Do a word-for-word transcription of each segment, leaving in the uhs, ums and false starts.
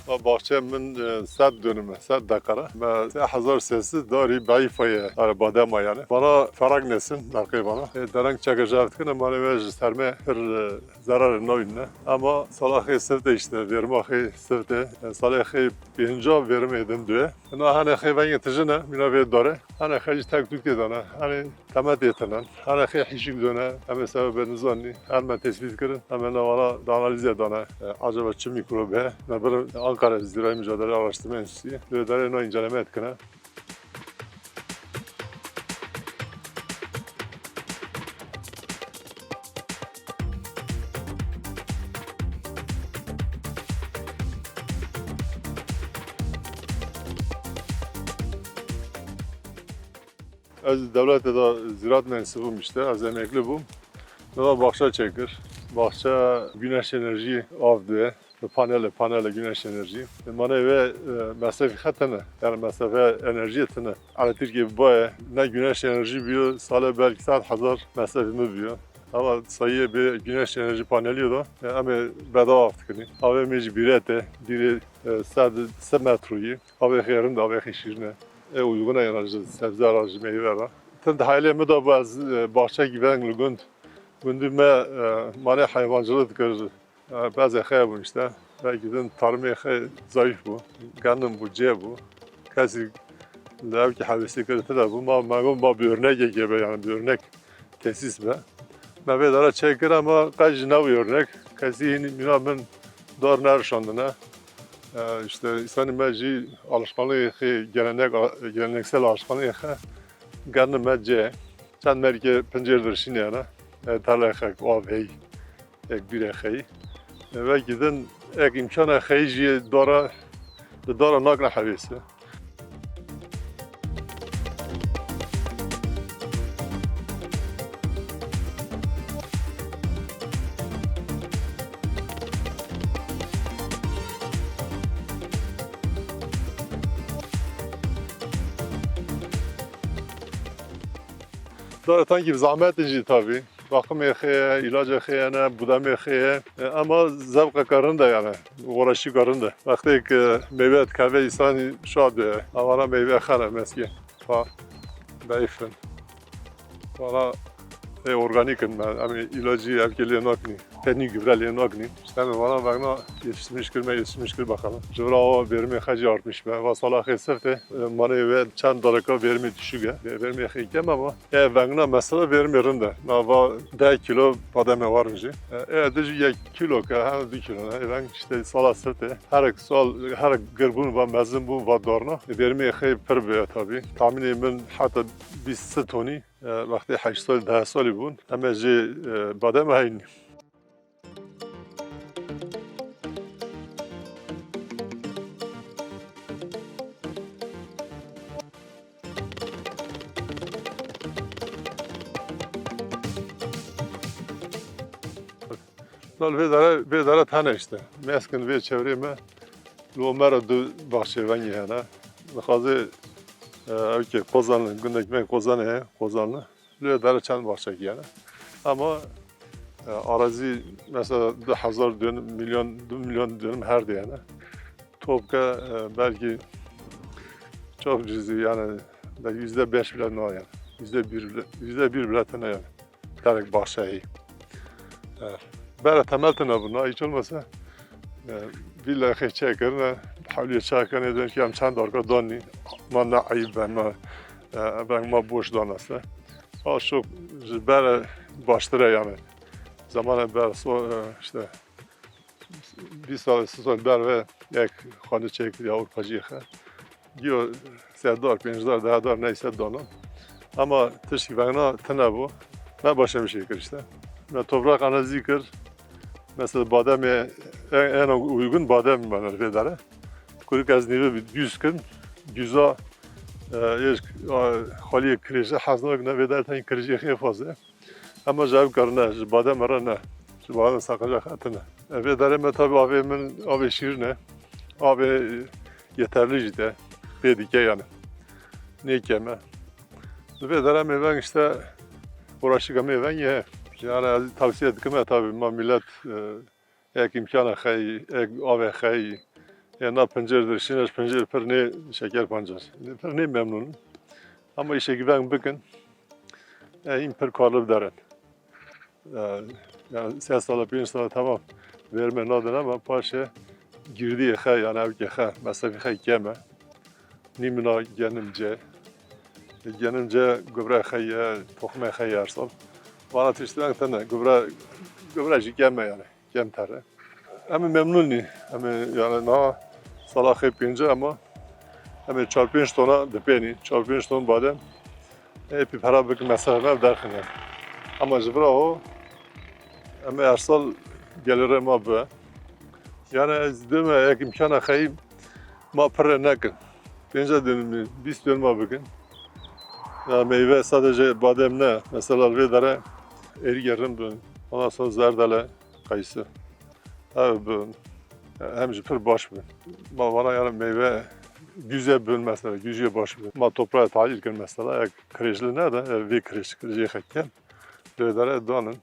Ma baxçe min, e, sed dönüm e, sed dekare. Me sê hezar sêsed darî beîfa ye, yani badema yani. Bana Ferag Nesin, merqê bana. E, dereng çeke jev dikine, mane ve ji sermê pir, e, zerarê nayîne. Ama sala xê sifte işte, verma xê sifte. E, salê xê pênca vermê din duye. Ina hene xê vengê tijine, mîna vê dare. Hene xê jî tek tûkê dane. Hene Temetê tinen. Hene xê hişik döne, em ê sebebê nizanî, her me tespît kirin, em ê nevala da analîzê dane. E, acaba çi mîkrob he? Me birin Ankara Zîrayî Mücadele Araştırma Enstitüsü, lê derê no inceleme dikine. Ez dewletê de ziraat mensubum işte, ez emeklî bûm. Nava baxça çêkir. Baxça güneş enerjî av diye. Panele, panele güneş enerjî. Mane ve, e, mesrefî xetine. Yani mesrefe enerjî tine. Elektrîkê baye, ne güneş enerjî biyo, sale belkî sed hezar mesrefî mi biyo. Ama sayiyê bi güneş enerjî panelî da, e, em ê bedava av dikinî. Avê me jî bîrete, bîrê, e, sed, sed metroyî. Avê xê rind, avê xê şîrine. E, uygun e yani ji sebze ra, ji meyve ra. Tim di haylê min de bû ez, e, baxçekî veng li gund. Gundî me, e, mane heywancılık dikir. E, bezê xê bûn işte. Belkî din tarmê xê zayıf bû. Gendim bû, cê bû. Kesî li ew ki hevesî kir tide bû. Ma, ma got ma bir örnek yekê be yani bir örnek. Tesîs be. Me vê dara çêkir ama qey jî ne wî örnek. Kesî hînî mîna min dar nerişandine. E, işte, îsanî me jî alışkanlığê xê gelenek, geleneksel alışkanlığê xê gerni me cê. Çend merkê pincêr dirşînê ne. E, tele xek, av hey, ek bîrê xey. E, vekî din ek îmkana xey jî dara, di dara nakne hevêse. Dara tankî bi zahmet jî tabî. Bakimê xê ye, îlacê xê ye ne, budemê xê ye. E, ama zevqeke rind e yani. Uğraşîka rind e. Wextê ki meyve dikeve, îsanî şad be. Avana meyve xene meskî. Pa, beyfin. Valla, e, organîk in. Em ê îlacî evkê lê nakinî. Tenî gübre lê nakinî. İşte em ê vana vegna yetiştirmiş kir, me yetiştirmiş kir bakalım. Ji vira o verimê xecî artmiş be. Va sala xê sifte, e, manê ve çend dareka verimê düşük e. Ve-, verimê xê kem ama. E, vengna mesela verimê rind e. Na va deh kilo bademê warin jî. E, e, di jî yek kilo ke, ha, du kilo ne. E, veng işte sala sifte. Her ek sal, her ek girbûn va mezin bûn va darna. E, verimê xê pir be tabi. Tahminê min heta bîst tonî. E, wextê heşt salî, deh salî bûn. Em ê jê, e, badem heyn. Lal vê dere, vê dere tene işte. Meskin vê çevrê me. Lo me re du baxçê vengî hene. Dixwazê, e, ew ki Kozanlı, gundek me Kozanê ye, Kozanlı. Lê dere çend baxçekî yani. Ama, e, arazi mesela du hezar dönüm, milyon, du milyon dönüm her de yani. Topke, e, belki çok cüzi yani, belki yüzde beş bile ne yani. Yüzde bir bile, yüzde bir bile tane yani. Terek baxçeyî. E, bere temel tine bûna, hiç olmasa, e, vî lexê çêkirine, hewlê çêkirinê dön ki em çend darka danî, ma ne eyb be, ma, e, veng ma boş daneste. A şok ji bere baştir e yani. Zamanê ber so, e, işte, bîst sal, si sal ber ve yek xanî çêkir ya Urpacî xe. Giyo sedar, pêncdar, dehdar neyse dana. Ama tiştî vegna tine bû. Me başlamış kir işte. Me toprak analizî kir. Mesela bademê en, en uygun badem bana vê dere. Kurik ez nîve bir düz kin. Güza, e, êş, a, xaliyê kirêje hez nakine vê dere teng kirêjê xê fazla. Ama ji ev karine, ji badem re ne. Ji badem saqaja xetine. Evê derê me tabi avê min, avê şîrine. Avê yeterli jî de. Pê dike yani. Nêkeme. Di vê dere mêveng işte uğraşika mêveng ye. Yani ez tavsiye dikim e tabi ma millet, e, ek imkana xey, ek avê xey, Ê na pincêr dirşîne, ji pincêr pir nê şeker pancar. Pir nê memnûn. Ama îşekî veng bikin. E, hîn pir karli biderin. E, yani sê sala, pênc sala tamam. Verme nadin ama paşê girdiyê xe, yani evkê xe, mesefê xe keme. Nîmina genimce. E, genimce gubre xe ye, toxmê xe ye her sal. Vana tişt veng tene, gubre, gubre jî keme yani. Kemter e. Em ê memnûn nî. Em ê, yani, niha sala xê pênce, ama em ê çar pênc tona dipênî. Çar pênc ton badem ê pî pera bikin, mesela, me derxin yani. Ama ji vira ho, em ê her sal gelirê ma bi. Yani, ez dime yek imkana xeyî ma pire nekin. Pênce dönümü, bîst dönüma bikin. Ya meyve sadece badem ne. Mesela, vê dere êrî gerin bin. Ondan sonra zerdele, kayısı. Ev bi, hem jî pir baş bi. Ma vana yani meyve güze bin mesela, güzê baş bi. Ma toprağa tahlil kin mesela, ya kirêjli ne de, ya vê kirêj, kirêjê xekken. Vê dere danin.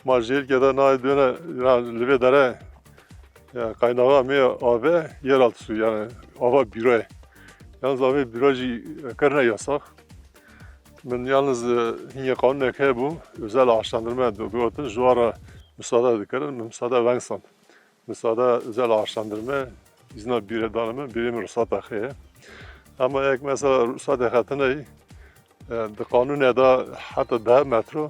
Ma jêlke de nayê döne, ya li vê dere, ya kaynağa me ave, yeraltı suyu yani, ava bîroyê. Yalnız avê bîro jî kirine yasak. Min yalnız, e, hingê qanûnek hebû, özel ağaçlandırma digotin, ji wan re misade dikirin, min misade veng sand. Misade özel ağaçlandırma, izna bîre dane min, bîrê min ruhsata xeye. Ama ek mesela ruhsata xetine, e, di qanûnê de heta deh metro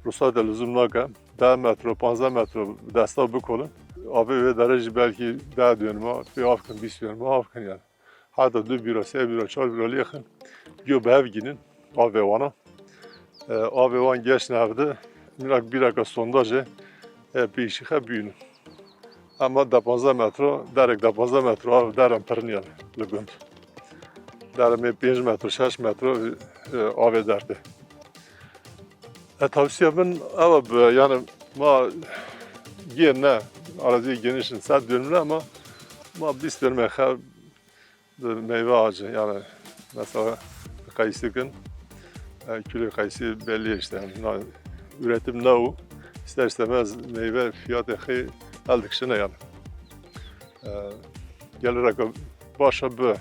ruhsata lüzum nake. Deh metro, panzdeh metro desta bikolin. Avê wê dere jî belkî deh dönüma, pê av kin, bîst dönüma av kin yani. Heta du bîra, sê bîra, çar bîra lêxin, yo bi hev gînin, avê wana. E, avê wan geş nevdi, minak bîreke sondajê, e, pêşî xe bînin. Ama de panzdeh metro, derek de panzdeh metro av derem pir nîye li gund. Deremê pênc metro, şeş metro, e, avê dertê. E, tavsiye min ew bi, yani ma gên ne, araziyê genişin, sed dönüm ne ama ma bîst dönüme xe Meyve ağacı, yani mesela kayısı kin, e, kilo kayısı belli işte. Yani, na-, üretim ne o? İster istemez meyve fiyatı xê el dikişine yani. E, gelerek başa bi.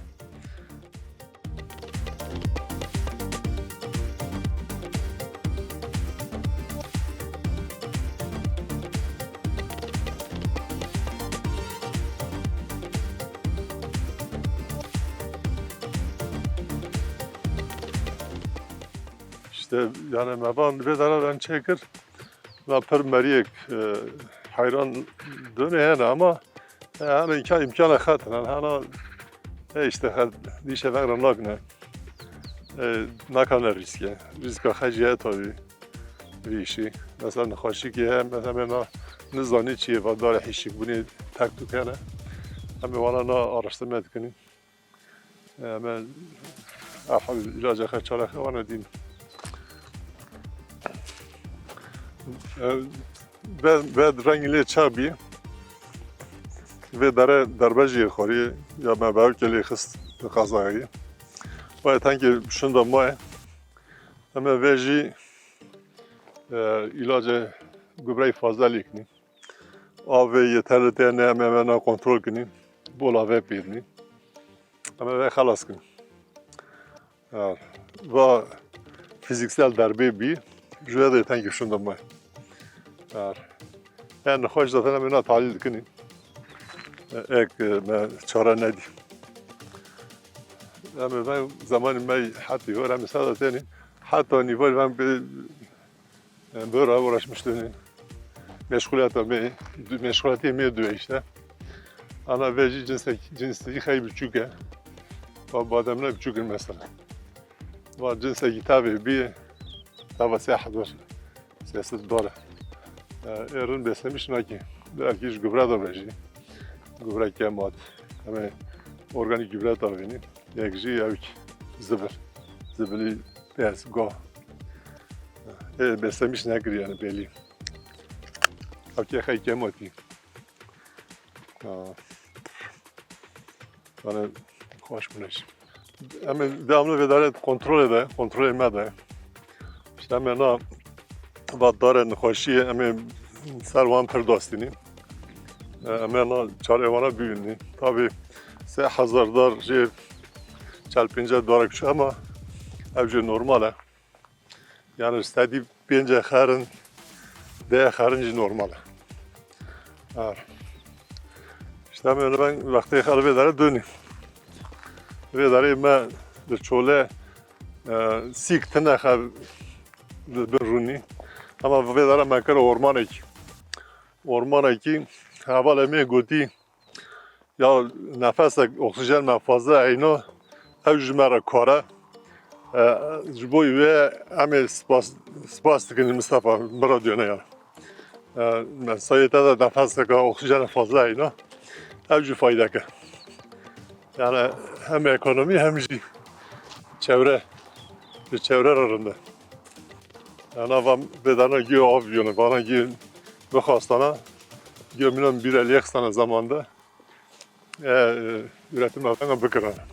İşte yani me van vê dara ben çekir. La pir meriyek, e, heyran dönê hene ama, e, yani imkan, imkana xetin. Yani hana, e, işte xet, dişe veng re nakne. E, nakane riske. Riska xeciye tabii. Vî işî. Mesela nexweşîkê heye, mesela me na nizanî çi ye, va darê hişik bûnê tek tuk hene. Em ê wana na araştirme dikinî. Em ê, elhamdülillah, îlaca xwe çare xwe wana dîn. E, ve, ve rengî lê çax bî. Vê dere derbe jî xwarî, ya me bevkê lê xist bi qazayî. Vay tenkê şunda maye. Em ê vê jî, e, îlacê gubreyê fazla lê kinî. Avê yeterli tê ne, em ê vena kontrol kinî. Bol avê pêdinî. Em ê vê xelas kinî. Ha, va fiziksel darbe bî, ji vê de tenkê şunda me. Ha. En xweş zaten em ê na talîl dikinî. Ek, e, me çare nedî. Em ê veng zemanê me hetî hor, em ê sada tenê. Heta nîvar veng bê, e, bora uğraşmıştı. Meşguliyata me, meşguliyatê me diye işte. Ana vê jî cinsek, cinsî xey biçûk e. Va bademine biçûk in mesela. Va cinsekî tavê bî, tava sê hezar. Sêsed dolar. E, ê rin beslemiş nakî. Belkî ji gubra da be jî. Gubra kemat. Em ê organîk gubra da vînî. Yek jî ew ki zibil. Zibilî pez, go. Ê beslemiş nekir yani belî. Ew ki xey kematî. Ha. Yani xweş bûne jî. Em ê devamlı vê darê kontrolê de, kontrolê me de. İşte em ê na va darê nexweşiyê em ê ser wan pir dostînî. E, em ê na çarê wana bibînin. Tabî sê hezar dar jê çel pênce darek çi, ama ev jî normal e. Yani sedî pênce xerin, deh xerin jî normal e. Ha. İşte em ê ben wextê xwe li vê derê dönî. Vê derê me li çolê, e, sîk tine xe li bin rûnî. Ama vê derê me kir ormanekî. Ormanekî hevalê me gotî, ya nefesek oksijen me fazla heyno, ew ji me re kare. E, ji bo wê em ê spas, spas dikin Mustafa, bira diyone ya. E, me sayê te de nefesek oksijen fazla heyno, ew jî faydeke. Yani hem ekonomi hem jî çevre, li çevre re rind e. Yani van vê derê giyo av biyone, vana giyo bixwastana, giyo minan bîre lêxistana zamanda, e, e, üretim evena bikirana.